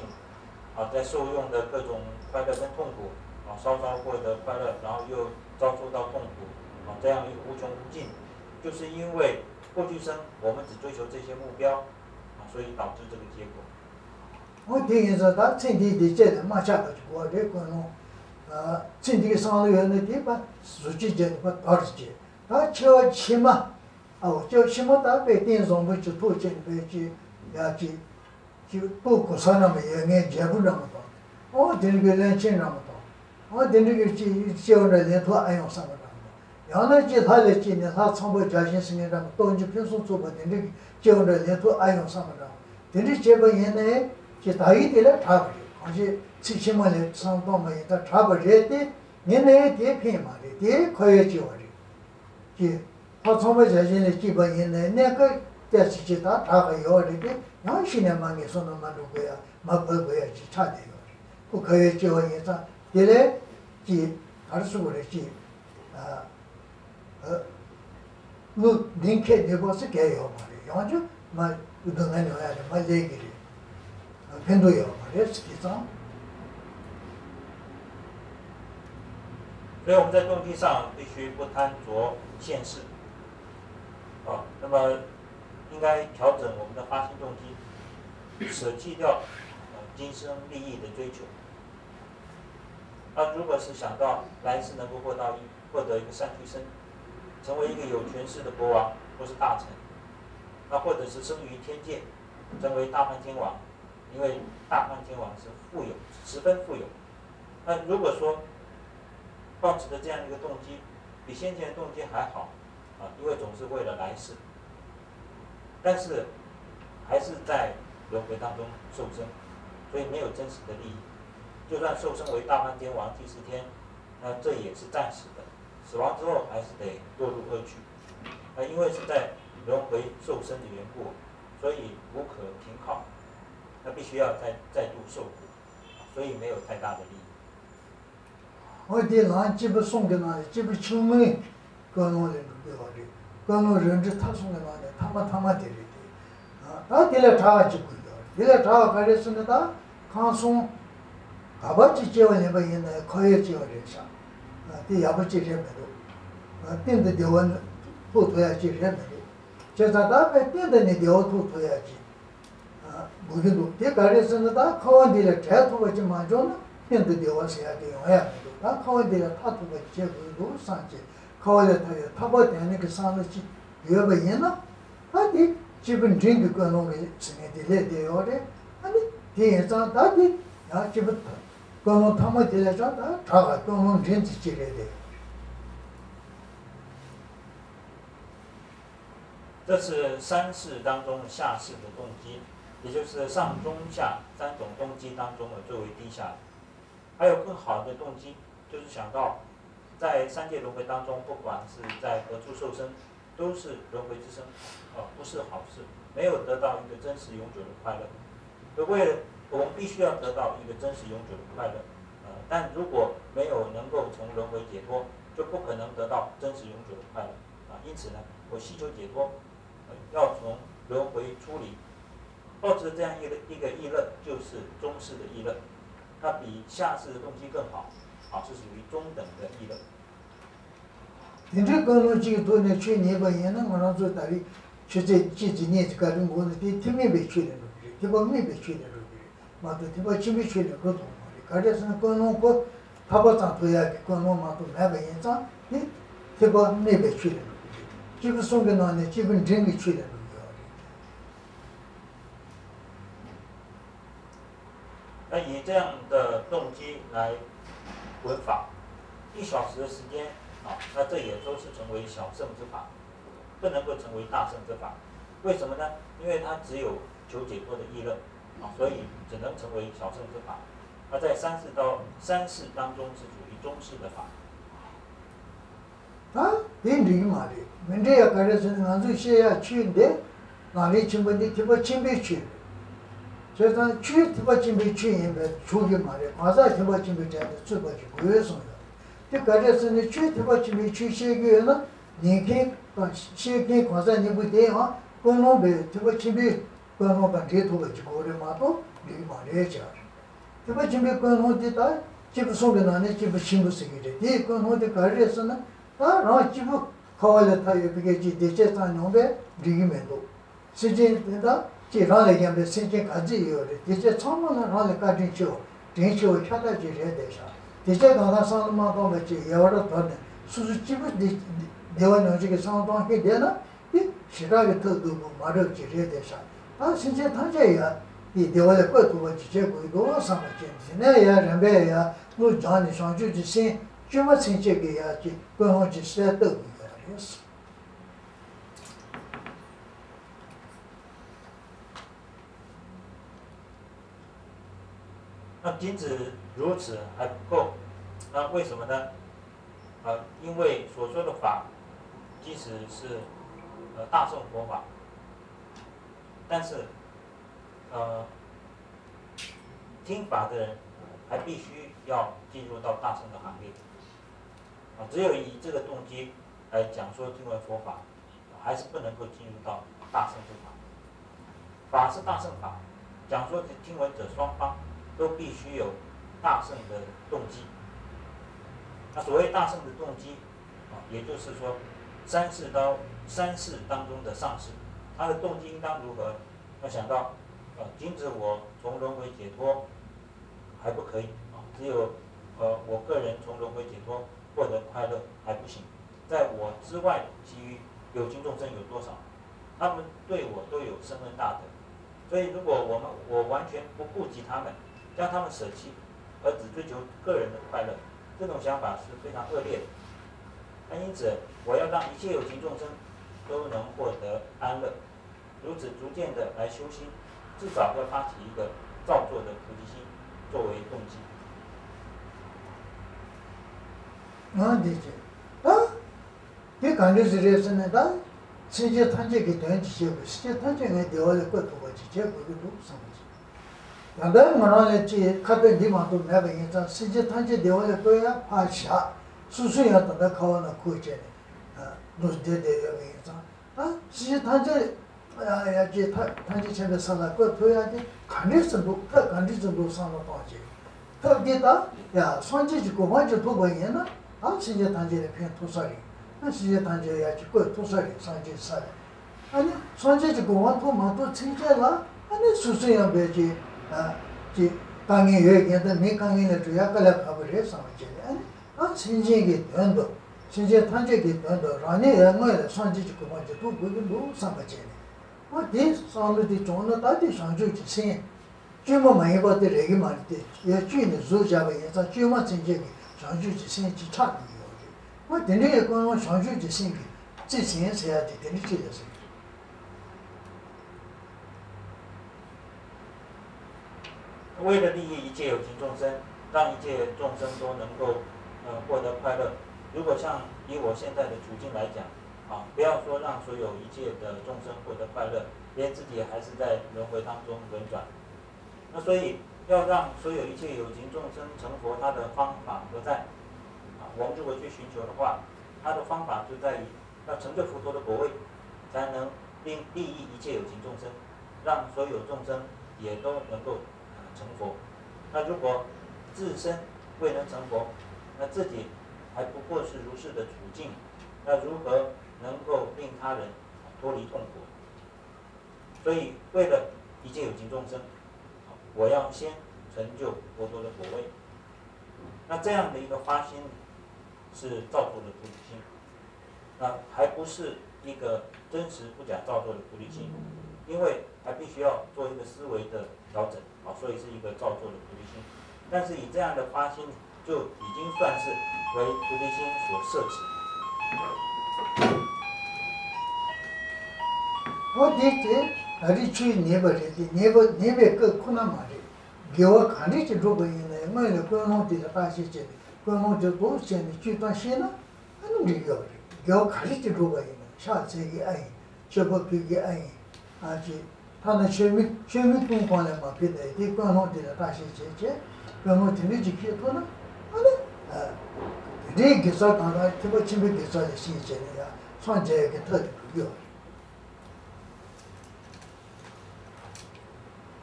啊，在受用的各种快乐跟痛苦，啊，稍稍获得快乐，然后又遭受到痛苦，啊，这样一个无穷无尽，就是因为过去生我们只追求这些目标，啊，所以导致这个结果。 འོ་དེ་ཡིན་ཙང་ད་ཚེ་འདིའི་བདེ་སྐྱིད་ལས་མ་ཆགས་པ་ཅིག་དགོས་རེད། ཀུན་སློང་། ཚེ་འདི་གི་བསམ་བློ་ཡོད་ན་དེ་ཕར་གཟུགས་ཅན་ཅན་དུ་ཕར་དོར་བྱེད། ད་འཆི་བ་ཕྱི་མ། ཨའོ་སྐྱེ་བ་ཕྱི་མ་ད་དཔེ་རྟེན་བཟང་པོ་ཅིག་ཐུག་བྱས་ནས་དཔེ་ཅིག་ཡ་ཅིག་ཅིག་སྤུ་གུ་ས་འདྲ་མོ་ཡོད་མཁན་རྒྱལ་པོ་འདྲ་མོ་དང་། ཨོ་དེ་འདྲ་གི་བློན་ཆེན་འདྲ་མོ་དང་། ཨོ་དེ་འདྲ་གི་ཅིག་སྐྱེ་བ་འདྲ་ལེན་ཐུབ་ཨ་ཡོང་བསམ་པ་འདྲ་མོ། ཡང་ན་ཅིག་ལྷ་ལ་སྐྱེས་ནས་ལྷ་ཚངས་པ་བརྒྱ་བྱིན་ཟེར་མཁན་འདྲ་མོ་སྟོབས་འབྱོར་ཕུན་སུམ་ཚོགས་པ་དེ་འདྲ་གི་སྐྱེ་བ་འདྲ་ལེན་ཐུབ་ཨ་ཡོང་བསམ་པ་འདྲ་མོ། དེ་འདྲ་བྱས་པ་ཡིན་ནའི་ཅིག་ད་ཡིག་དེ་ལས་དྲག་པ་རེད། གང་ཅི་ཚེ་ཕྱི་མ་ལས་བསམ་གཏོང་བ་ཡིན་ད་དྲག་པ་རེད་དེ། ཡིན་ནའི་དེ་ཕན་མ་རེད། དེ་འཁོར་བའི་སྐྱེ་བ་རེད། ཀྱི། ལྷ་ཚངས་པ་བརྒྱ་བྱིན་ལ་སྐྱེས་པ་ཡིན་ནའི་གནས་སྐབས་ཏོག་ཙམ་ཅིག་ད་དྲག་ག་ཡོད་རེད་དེ། ཡང་ཤི་ནས་མ་ངེས་སོང་ན་མ་འགྲོ་དགོས་ཡ་མ་བབས་དགོས་ཡ་ཅིག་ཆགས་བསྡད་ཡོད་རེད། ཁོ་འཁོར་བའི་སྐྱེ་བ་ཡིན་ཙང་དེ་ལས་ཀྱི། ག་རེ་ཟེར་དགོས་རེད་ཀྱི། ཨ། ཨ། དངུལ་འདི་ཁེ་བདེ་པོ་ཟེར་གལ་ཡོད་མ་རེད། ཡང་ཅུ་མ་སྡུག་བསྔལ་ཡོང་ཡ་རེད། མ་ལས་ཀྱི་རེད། ཕན་ཐོགས་ཡོད་མ་རེད་ཟེར་གྱི་ཙང་། 所以我们在动机上必须不贪着现世，啊，那么应该调整我们的发心动机，舍弃掉呃今生利益的追求。那如果是想到来世能够获到一获得一个善趣生，成为一个有权势的国王或是大臣，那或者是生于天界，成为大梵天王，因为大梵天王是富有，十分富有。那如果说抱持的这样一个动机，比先前的动机还好啊，因为总是为了来世，但是还是在轮回当中受生，所以没有真实的利益。就算受生为大梵天王、帝释天，那这也是暂时的，死亡之后还是得堕入恶趣。那因为是在轮回受生的缘故，所以无可停靠，那必须要再再度受苦，所以没有太大的利益。 འོ་དེ་ལམ་སྐྱེས་བུ་གསུམ་གྱི་ནང་ནས་སྐྱེས་བུ་ཆུང་ངུའི་ཀུན་སློང་ལས་འགྲོ་དགོས་པ་རེད། ཀུན་སློང་རིགས་འགྲེ་ཐབས་གསུམ་གྱི་ནང་ནས་ཐ་མ་ཐ་མ་དེ་རེད་དེ། ད་དེ་ལས་དྲག་པ་ཅིག་དགོས་ཀྱི་རེད། དེ་ལས་དྲག་པ་ག་རེ་ཟེར་ན་ད་ཁམས་གསུམ་ག་པར་ཅིག་སྐྱེ་བ་ལེན་པ་ཡིན་ན་འཁོར་བའི་སྐྱེ་བ་རེད་ཤག་དེ་ཡག་པོ་ཅིག་རེད་མི་འདུག་གཏན་དུ་བདེ་བ་ཐོབ་ཐུབ་ཡ་ཅིག་རེད་མི་འདུག་བྱས་ཙང་ད་དཔེ་གཏན་དུ་ནི་བདེ་བ་ཐོབ་ཐུབ་ཡ་ཅིག་དགོས་ཀྱི་འདུག་དེ་ག་རེ་ཟེར་ན་ད་འཁོར་བ་འདི་ལས་བྲལ་ཐུབ་པ་ཅིག་མ་བྱུང་ན་གཏན་དུ་བདེ་བ་ཟེར་ཡ་དེ་ཡོང་ཡ་མི་འདུག་ད་འཁོར་བ་འདི་ལས་ཐར་ཐུབ་པ་ཅིག་བྱེད་དགོས་ཀྱི་འདུག་བསམ་བྱས། འཁོར་བ་ལས་ཐར་བའི་ཐར་པ་དོན་གཉེར་གྱི་བསམ་བློ་ཅིག་ཡོད་པ་ཡིན་ན། ད་དེ་སྐྱེས་བུ་འབྲིང་གི་ཀུན་སློང་གི་ཟེར་མཁན་དེ་ལས་བསྡད་ཡོད་རེད། ཨ་ནི་དེ་ཡིན་ཙང་ད་དེ་ཡང་སྐྱེས་བུ་ཀུན་སློང་ཐ་མ་དེ་ལས་ཀྱང་ད་དྲག་ག་ཀུན་སློང་འབྲིང་དེ་ཅིག་རེད་བསྡད་ཡོད་རེད། 这是三世当中下世的动机，也就是上中下三种动机当中的最为低下的。还有更好的动机，就是想到在三界轮回当中，不管是在何处受生，都是轮回之生，呃，不是好事，没有得到一个真实永久的快乐。所以为了我们必须要得到一个真实永久的快乐，呃，但如果没有能够从轮回解脱，就不可能得到真实永久的快乐。啊，因此呢，我希求解脱，呃，要从轮回出离。抱持这样一个一个意乐，就是中士的意乐，它比下士的动机更好，啊，是属于中等的意乐。དེ་འདྲའི་ཀུན་སློང་གཅིག་གི་ཐོག་ནས་ཆོས་ཉན་པ་ཡིན་ན། ང་རང་ཚོ་ད་རེས་ཆོས་ཚན་གཅིག་ཙམ་གཉིས་ཙམ་ག་རེ་འགོར་ན། དེ་ཐེག་དམན་པའི་ཆོས་ལ་འགྲོ་གི་རེད། ཐེག་པ་དམན་པའི་ཆོས་ལ་འགྲོ་གི་རེད་མ་གཏོགས། ཐེག་པ་ཆེན་པོའི་ཆོས་ལ་འགྲོ་ཐུབ་མ་རེད། ག་རེ་ཟེར་ན། ཀུན་སློང་ཁོ་ཐར་པ་ཙམ་ཐོབ་ཡག་གི་ཀུན་སློང་མ་གཏོགས་མེད་པ་ཡིན་ཙང་། དེ་ཐེག་པ་དམན་པའི་ཆོས་ལ་འགྲོ་གི་རེད། སྐྱེས་བུ་གསུམ་གྱི་ནང་ནས་སྐྱེས་བུ་འབྲིང་གི་ཆོས་ལ་འགྲོ་གི་ཡོད་རེད། 那以这样的动机来闻法，一小时的时间啊，那这也都是成为小乘之法，不能够成为大乘之法。为什么呢？因为它只有求解脱的意乐啊，所以只能成为小乘之法。那在三世到三世当中是属于中士的法。 ད་དེ་འགྲིག་གི་མ་རེད། མི་འགྲིག་ཡ་ག་རེ་ཟེར་ན། ང་ཚོས་བཤད་ཡ་ཆོས་འདི། ནཱ་ལེནྡྲ་ཆེན་པོ་འདི་ཐེག་པ་ཆེན་པོའི་ཆོས་རེད། བྱས་ཙང་ཆོས་ཐེག་པ་ཆེན་པོའི་ཆོས་ཡིན་པས་ཆོག་གི་མ་རེད། གང་ཟག་ཐེག་པ་ཆེན་པོའི་གྲལ་དུ་ཚུད་པ་ཞིག་དགོས་གསུངས་ཡོད། དེ་ག་རེ་ཟེར་ན། ཆོས་ཐེག་པ་ཆེན་པོའི་ཆོས་བཤད་ཀྱི་ཡོད་ན། ཉན་མཁན་དང་བཤད་མཁན་གང་ཟག་གཉིས་པོ་དེ་ཡང་ཀུན་སློང་དེ་ཐེག་པ་ཆེན་པོའི་ཀུན་སློང་དང་འདྲེས་ཐུབ་པ་ཞིག་དགོས་རེད་མ་གཏོགས་འགྲིག་གི་མ་རེད་ཅེས་པ་རེད། ཐེག་པ་ཆེན་པོའི་ཀུན་སློང་དེ་ད་སྐྱེས་བུ་གསུམ་གྱི་ནང་ནས་སྐྱེས་བུ་ཆེན་པོ་ཟེར་གྱི་རེད། དེའི་ཀུན་སློང་དེ་ག་རེ་རེད་ཟེར་ན། ད་རང་སྐྱེས་བུ་འཁོར་བ་ལས་ཐར་ཡོད་པའི་སྐད་ཅིག་བདེ་སྐྱིད་ཙམ་མྱོང་བས་འགྲིག་གི་མི་འདུག་སེམས་ཅན་དེ་དག་ཅིག་རང་ལས་གཞན་པའི་སེམས་ཅན་ག་ཚོད་ཡོད་རེད། དེ་ཚོ་ཚང་མ་ལ་རང་ལས་བཀའ་དྲིན་ཆེ་བ་དྲིན་ཆེ་བ་ཤ་སྟག་ཅིག་རེད་བསྡད་ཤག་དེ་ཚོ་གང་ག་བསམ་བློ་མ་བཏང་བ་ཅིག་ཡལ་བར་དོར་ནས། སོ་སོ་སྐྱེས་བུ་འདི་བདེ་བ་མྱོང་ཆེད་ཀྱི་བསམ་བློ་གཏོང་མཁན་བསྡད་ན། དེ་ཞེ་དྲག་གི་ཐབས་སྡུག་པོ་མ་འགྲུབ་ཅིག་རེད་བསྡད་ཤག་ད་སེམས་ཅན་ཐམས་ཅད་ཡ་དེ་བདེ་བ་ལ་བཀོད་ཐུབ་པ་ཅིག་བྱེད་དགོས་ཀྱི་འདུག་བསམ་པ་ཅིག་དེ་ནས་ཡ་རིམ་པས་ཡ་བློ་སྦྱངས་ནས་བྱང་ཆུབ་ཀྱི་སེམས་བཅོས་མ་ཚིམ་བྱེད་ཀྱི་ཡ་ཅིག་ཀུན་སློང་ཅིག་གསལ་བཏབ་དགོས་ཡོད་རེད། 那仅此如此还不够，那为什么呢？啊，因为所说的法，即使是呃大乘佛法，但是呃听法的人还必须要进入到大乘的行列。啊，只有以这个动机来讲说听闻佛法，还是不能够进入到大乘之法。法是大乘法，讲说听闻者双方都必须有大乘的动机。那所谓大乘的动机，啊，也就是说三世当三世当中的上士，他的动机应当如何？要想到，呃，仅止我从轮回解脱还不可以啊，只有呃我个人从轮回解脱获得快乐还不行。 在我之外的其余有情众生有多少？他们对我都有深恩大德。所以，如果我们我完全不顾及他们，将他们舍弃，而只追求个人的快乐，这种想法是非常恶劣的。那因此，我要让一切有情众生都能获得安乐。 如此逐渐的来修心，至少要发起一个造作的菩提心作为动机。ང་འདི་ཅི། ད་དེ་ག་འདྲ་ཞིག་རེད་ཟེར་ན། ད་སེམས་ཅན་ཐམས་ཅད་ཀྱི་དོན་ཅིག་བྱེད་དགོས། སེམས་ཅན་ཐམས་ཅད་ངའི་བདེ་བ་ལ་བཀོད་ཐུབ་པ་ཅིག་བྱེད་དགོས་ཀྱི་འདུག་བསམ་པ་ཅིག་ད་ལྟ་ང་རང་ལ་ཅིག་ཁ་ཏོན་འདི་མ་གཏོགས་མེད་པ་ཡིན་ཙང་། སེམས་ཅན་ཐམས་ཅད་བདེ་བ་ལ་བཀོད་ཡ་ཕར་བཞག་སོ་སོ་ཡང་ད་ལྟ་ཁ་བ་ན་ཁུག་བྱས་ནས་འདུག་བསྡད་བསྡད་ཡོད་པ་ཡིན་ཙང་། ད་སེམས་ཅན་ཐམས་ཅད་ཡ་ཡ་ཅིག་ཐ་ཐམས་ཅད་མཁྱེན་པའི་ས་ལ་བཀོད་ཐུབ་ཡ་དེ་ག་འདྲས་སེ་འདུག་ཐབས་ག་འདྲས་སེ་འདུག་བསམ་བློ་གཏོང་བྱས། ཐབས་འདི་ད་ཡ་སངས་རྒྱས་ཀྱི་གོ་འཕང་ཅིག་ཐོབ་པ་ཡིན་ན། ད་སེམས་ཅན་ཐམས་ཅད་ལ་ཕན་ཐོགས་ས་རེད། ད་སེམས་ཅན་ཐམས་ཅད་ཡ་ཅིག་བཀོད་ཐུབ་ས་རེད། སངས་རྒྱས་ས་ལ། ཨ་ནི་སངས་རྒྱས་ཀྱི་གོ་འཕང་ཐོབ་མ་ཐོབ་ཚིག་བཅད་ལ། ཨ་ནི་སོ་སོ་ཡང་བས་ཀྱི་ཨ་ཀྱི་དཀའ་ངལ་ཡོད་མཁན་དང་མི་དཀའ་ངལ་ལས་གྲོལ་ཡ་དཀའ་ལས་ཁག་པོ་རེད་བསམ་པ་བྱས་ནས། ཨ་ནི་ཨ་སེམས་ཅན་གྱི་དོན་དུ། སེམས་ཅན་ཐམས་ཅད་ཀྱི་དོན་དུ་རང་ཉིད་ཡང་སྔོན་ལ་སངས་རྒྱས་ཀྱི་གོ་འཕང་ཅིག་ཐོབ་དགོས་ཀྱི་འདུག་བསམ་པ་བྱས་ནས། ཨ་དེ་བསམ་བློ་དེ་བྱུང་ན། ད་དེ་བྱང་ཆུབ་ཀྱི་སེམས། བཅོས་མ་མ་ཡིན་པ་དེ་རེག་གི་མ་རེད་དེ། ཡར་བཅོས་ནས་བཟོས་བཞག་པ་ཡིན་ཙང་། བཅོས་མ་ཚིམ་བྱེད་ཀྱི་བྱང་ཆུབ་ཀྱི་སེམས་ཅིག་ཆགས་ཐུབ་ཀྱི་ཡོད་རེད། ཨ་དེ་འདྲའི་ཀུན་སློང་བྱང་ཆུབ་ཀྱི་སེམས་ཀྱི་རྩིས་ཟིན་ཟེར་ཡ་དེ་དེ་འདྲ་ཅིག་ལ་ཟེར། 为了利益一切有情众生，让一切众生都能够呃获得快乐。如果像以我现在的处境来讲，啊，不要说让所有一切的众生获得快乐，连自己还是在轮回当中轮转。那所以要让所有一切有情众生成佛，他的方法何在？啊，我们如果去寻求的话，他的方法就在于要成就佛陀的果位，才能利利益一切有情众生。让所有众生也都能够呃成佛。那如果自身未能成佛，那自己还不过是如是的处境，那如何能够令他人脱离痛苦？所以为了一切有情众生，我要先成就佛陀的果位。那这样的一个发心是造作的菩提心。那还不是一个真实不假造作的菩提心，因为还必须要做一个思维的调整啊，所以是一个造作的菩提心。但是以这样的发心，就已经算是为菩提心所摄持。འོ་དེ་དེ་ད་རེས་ཆོས་ཉན་པ་རེད་དེ། ཉན་པ་ཉན་པའི་སྐབས་ཁོ་ན་མ་རེད། དགེ་བ་ག་འདྲས་ཅིག་བསྒྲུབས་པ་ཡིན་ན་ཡང་སྔོན་ལ་ཀུན་སློང་དེ་ལ་བརྟག་དཔྱད་བྱས་ནས་ཀུན་སློང་དེ་རྫོགས་བྱས་ནས་བཅོས་བཏང་ཤེས་ན། ཨ་ནི་འགྲིག་ཡོད་རེད། དགེ་བ་ག་རེ་ཅིག་བསྒྲུབས་པ་ཡིན་ན། ཕྱག་འཚལ་གྱི་ཨ་ཡིན། མཆོད་པ་ཕུལ་གྱི་ཨ་ཡིན། ཨ་ཅེ། ཐ་ན་མཆོད་མེ་མཆོད་མེ་སྤུངས་གོང་ལ་མ་ཕུལ་ནའི་དེ་ཀུན་སློང་དེ་ལ་བརྟག་དཔྱད་བྱས་བྱས། ཀུན་སློང་དེ་འདྲ་ཅིག་ཤེས་ཐུབ་ན། ཨ་ནི། ཨ། དེ་འདྲའི་དགེ་རྩ་གང་དག་ཐེག་པ་ཆེན་པོའི་དགེ་རྩ་ལ་ཤེས་བྱས་ནས་ཡང་སངས་རྒྱས་ཀྱི་ཐབས་དེ་འགྲུབ་ཡོད་རེད།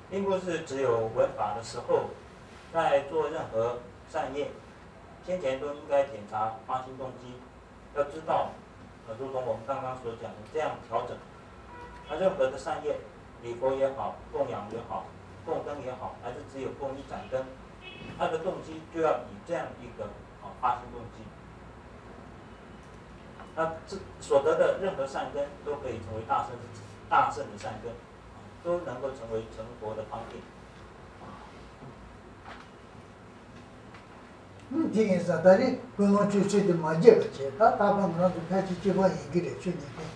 并不是只有闻法的时候，在做任何善业，先前都应该检查发心动机，要知道，呃，如同我们刚刚所讲的这样调整。那任何的善业，礼佛也好，供养也好，供灯也好，还是只有供一盏灯，它的动机就要以这样一个啊发心动机。那这所得的任何善根都可以成为大乘大乘的善根。 都能够成为成佛的方便。ཨུམ། དེ་ཡིན་ཙང་ད་རེས་ཀུན་སློང་བཅོས་ཚུལ་དེ་མ་བརྗེད་པ་བྱས། ད་རྟག་པར་ང་རང་ཚོ་ཕལ་ཆེར་གཅིག་པ་ཡིན་གྱི་རེད། ཆོས་ཉན་མཁན།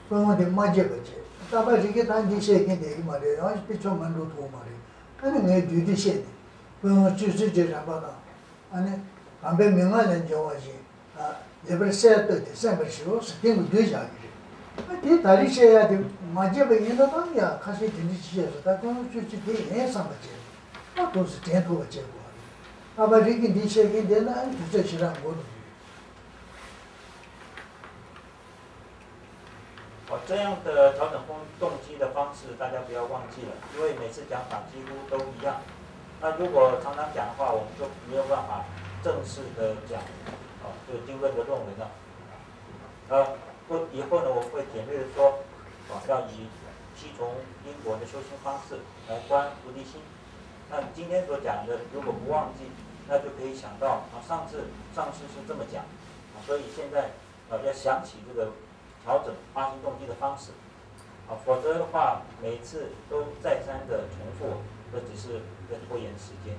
ཀུན་སློང་དེ་མ་བརྗེད་པ་བྱས། རྟག་པར་རིག་གི་ད་འདི་བཤད་མཁན་བསྡད་ཀྱི་མ་རེད། ཡང་དཔེ་ཆ་མ་འགྲོ་ཐུབ་མ་རེད། ཨ་ནི་ངས་བསྡུས་ཏེ་བཤད་ནས། ཀུན་སློང་བཅོས་ཚུལ་གྱི་རིམ་པ་དང་། ཨ་ནི། དམ་པའི་མན་ངག་ལས་འབྱུང་བ་བཞིན། ལེགས་པར་གསལ་བཏབ་སྟེ་གསན་པར་ཞུ་ཟེར་དེ་ངས་བསྡུས་བཞག་གི་རེད། ཨ་དེ་ད་རེས་བཤད་ཡ་དེ་མ་བརྗེད་པ་ཡིན་ན་ད་ཡ་ཁ་ཤས་དེ་འདྲ་ཅིག་བཤད་སོང་། ད་ཀུན་སློང་བཅོས་ཚུལ་དེ་ཡིན་བསམ་པ་བྱས། ཨ་ཐུགས་སུ་དྲན་ཐུབ་པ་བྱེད་དགོས་པ་རེད། ཨ་ཕ་རིག་གི་འདི་བཤད་མཁན་དེ་ན་ཨ་དུས་ཚོད་ཞེ་དྲག་འགོར་འདུག་རེད། 哦，这样的调整动动机的方式，大家不要忘记了，因为每次讲法几乎都一样。那如果常常讲的话，我们就没有办法正式的讲，哦，这个经论的论文了。呃，不，以后呢，我会简略的说，哦，要以七重因果的修行方式来观菩提心。那今天所讲的，如果不忘记，那就可以想到，啊，上次上次是这么讲，啊，所以现在 呃，要想起这个调整发心动机的方式，啊，否则的话，每次都再三的重复，这只是在拖延时间。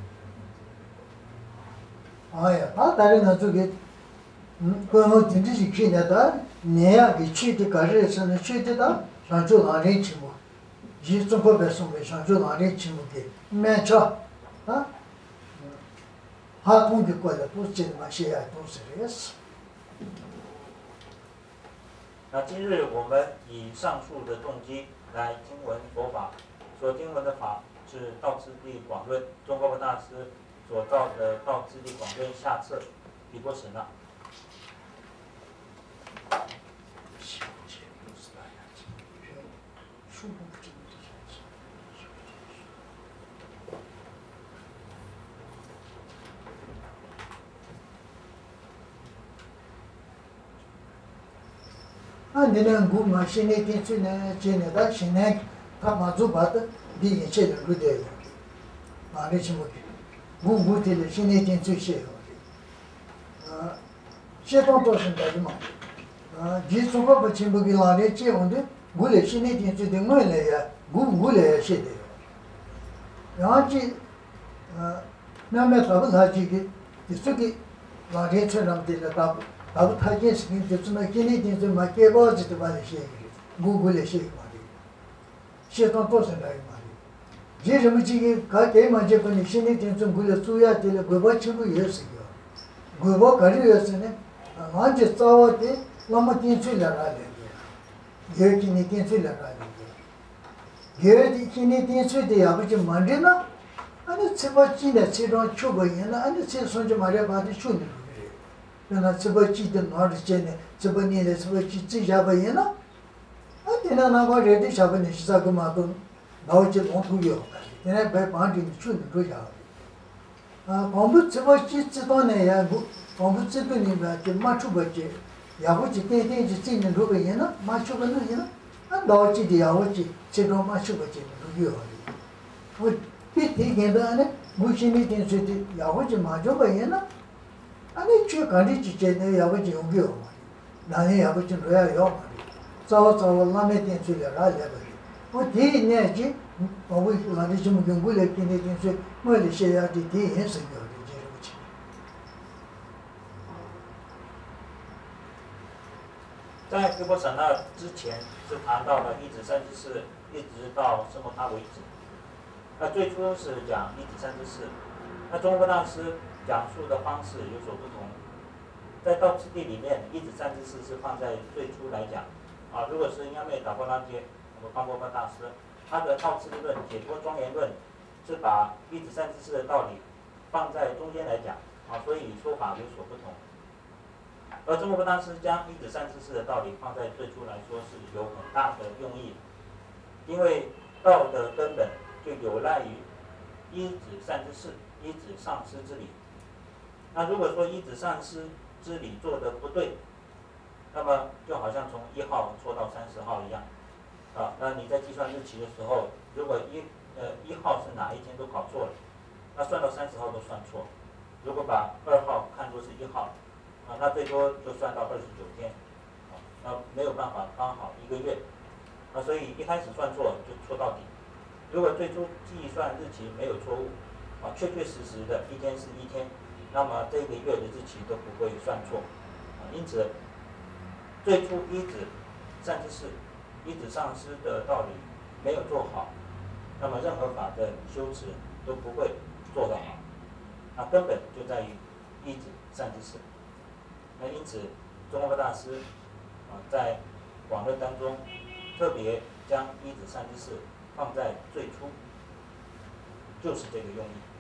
ཨ་ཡ། ད་ད་རེས་ང་ཚོ་གི་ཀུན་སློང་དེ་འདྲ་ཞིག་ཁྱེར་ནས། ད་ཉན་ཡག་གི་ཆོས་དེ་ག་རེ་རེད་ཟེར་ན། ཆོས་དེ་ད་བྱང་ཆུབ་ལམ་རིམ་ཆེན་མོ། རྗེ་ཙོང་ཁ་པས་གསུངས་པའི་བྱང་ཆུབ་ལམ་རིམ་ཆེན་མོ་གི་དམན་ཆ་ད་ལྷག་མཐོང་གི་སྐོར་ལ་ཏོག་ཙམ་མར་བཤད་ཡག་ཏོག་ཙམ་རེད། 那今日我们以上述的动机来听闻佛法，所听闻的法是《道次第广论》，宗喀巴大师所造的《道次第广论》下册，毗婆舍那。ཨ་འདི་ནས་འགོ་མ། བཤེས་གཉེན་བསྟེན་ཚུལ་ནས་བྱས་ནས། ད་བཤེས་གཉེན་ཐབས་མ་རྫོགས་བར་དུ་འདི་ཡན་ཆད་ལ་འགྲོ་བསྡད་ཡོད་རེད། ལམ་རིམ་ཆེན་མོ་གི་འགོ་འགོ་དེ་ལ་བཤེས་གཉེན་བསྟེན་ཚུལ་བཤད་ཡོད་རེད། ཨ། བཤད་སྟངས་ཏོག་ཙམ་འདྲ་གི་མ་རེད། ཨ། རྗེ་ཙོང་ཁ་པ་ཆེན་པོ་གི་ལམ་རིམ་བཅས་འོང་དུས་འགོ་ལ་བཤེས་གཉེན་བསྟེན་ཚུལ་དེ་སྔོན་ལ་ཡ་འགོ་འགོ་ལ་ཡ་བཤད་བསྡད་ཡོད་རེད། ཡང་གཅིག་ཨ། སྔ་མའི་དྭགས་པོ་ལྷ་རྗེ་གིས་དེ་ཚོ་གི་ལམ་རིམ་ཚུལ་རྣམས་དེ་ལ་དྭགས་པོ་དྭགས་པོ་ཐར་རྒྱན་ཟེར་མཁན་དེ་ཚོ་ན་བཤེས་གཉེན་བསྟེན་ཚུལ་མ་སྐྱེས་པ་ཟེར་དེ་བ་ལས་བཤད་ཀྱི་རེད། འགོ་འགོ་ལས་བཤད་ཀྱི་མ་རེད། བཤད་སྟངས་ཏོག་ཙམ་འདྲ་ཡོད་མ་རེད། རྗེ་རིན་པོ་ཆེ་གིས་ག་གེ་མ་བྱས་གོང་ནས་བཤེས་གཉེན་བསྟེན་ཚུལ་འགོ་ལ་བཙུགས་ཡ་དེ་ལ་དགོས་པ་ཆེན་པོ་ཡོད་ཟེར་གྱི་ཡོད། དགོས་པ་ག་རེ་ཡོད་ཟེར་ན། ལམ་གྱི་རྩ་བ་དེ་བླ་མ་བསྟེན་ཚུལ་ལ་རག་ལས་ཀྱི་ཡོད། དགེ་བའི་བཤེས་གཉེན་བསྟེན་ཚུལ་ལ་རག་ལས་ཀྱི་ཡོད། དགེ་བའི་བཤེས་གཉེན་བསྟེན་ཚུལ་དེ་ཡག་པོ་ཅིག་མ་འགྲིག་ན། ཨ་ནི་ཚེས་པ་གཅིག་ནས་ཚེས་གྲངས་འཁྱོལ་བ་ཡིན་ན། ཨ་ནི་ཚེས་སུམ་ཅུ་མ་རེད་བར་དུ་འཁྱོལ་ནས་འགྲོ་གི་རེད། དཔེར་ན་ཚེས་པ་གཅིག་དེ་ནོར་དུ་བྱས་ནས་ཚེས་པ་གཉིས་ལས་ཚེས་པ་གཅིག་རྩིས་བཞག་པ་ཡིན་ན། ཨ་དེ་ན་ནམ་མཁའ་རེ་ལྡེ་བཞག་པ་ནས་ཤི་ས་གི་མ་གཏོགས། ཟླ་བ་གཅིག་ལོངས་ཐུབ་ཀྱི་ཡོད་མ་རེད། དེ་ནས་བས་བང་བསྒྲིགས་ནས་ཆུ་ནས་འགྲོ་བཞག་པ་རེད། ཨ་གོང་བུ་ཚེག་བར་གཅིག་བརྩི་སྟངས་ནས་ཡང་འགོ་གོང་བུ་བརྩི་སྟངས་ནས་བས་དེ་མ་འཁྲུགས་པ་བྱས། ཡག་པོ་ཅིག་ཏན་ཏན་ཅིག་བརྩིས་ནས་འགྲོ་བ་ཡིན་ན། མ་འཁྲུགས་པ་ན་ཡིན་ན། ཨ་ཟླ་བ་གཅིག་དེ་ཡག་པོ་ཅིག་ཚེག་བར་མ་འཁྲུགས་པ་བྱས་ནས་འགྲོ་གི་ཡོད་རེད། འོ་དེ་དེ་གན་དུ་ཨ་ནི་འགོ་ཤེས་ནི་དེ་ཚོས་དེ་ཡག་པོ་ཅིག་མ་བྱུང་བ་ཡིན་ན། ཨ་ནི་ཁྱོད་ག་འདྲ་ཅིག་བྱས་ནས་ཡག་པོ་ཅིག་ཡོང་གི་ཡོད་མ་རེད། ལག་ལེན་ཡག་པོ་ཅིག་འགྲོ་ཡག་ཡོད་མ་རེད། རྩ་བ་རྩ་བ་བླ་མའི་བསྟེན་ཚུལ་ལས་རག་ལས་པ་རེད། འོ་དེའི་གནད་ཀྱིས་དང་པོ་ལམ་འབྲས་ཆེན་པོ་གི་འགོ་ལས་བསྟན་ནས་བསྟེན་ཚུལ་སྔོན་ལ་བཤད་ཡག་དེ་དེ་ཡིན་ཟེར་གྱི་ཡོད་རེད། རྗེ་རིན་པོ་ཆེ། 在 Vipassana 之前是谈到了一指善知识，一直到圣波他为止。那最初是讲一指善知识，那宗喀巴大师讲述的方式有所不同。在道次第里面，一指善知识是放在最初来讲。啊，如果是 Nyame Dapola 我们方波巴大师，他的道次第论、解脱庄严论是把一指善知识的道理放在中间来讲。啊，所以说法有所不同。而宗喀巴大师将一指善知识的道理放在最初来说是有很大的用意，因为道的根本就有赖于一指善知识、一指上师之理。那如果说一指上师之理做得不对，那么就好像从一号错到三十号一样。啊，那你在计算日期的时候，如果一呃一号是哪一天都搞错了，那算到三十号都算错。如果把二号看作是一号，啊，那最多就算到二十九天。啊，那没有办法刚好一个月。啊，所以一开始算错就错到底。如果最初计算日期没有错误，啊，确确实实的一天是一天，那么这个月的日期都不会算错。啊，因此最初一指善知识、一指上师的道理没有做好，那么任何法的修持都不会做得好。那根本就在于一指善知识。那因此，宗喀巴大师啊，在广论当中特别将一指善知识放在最初，就是这个用意。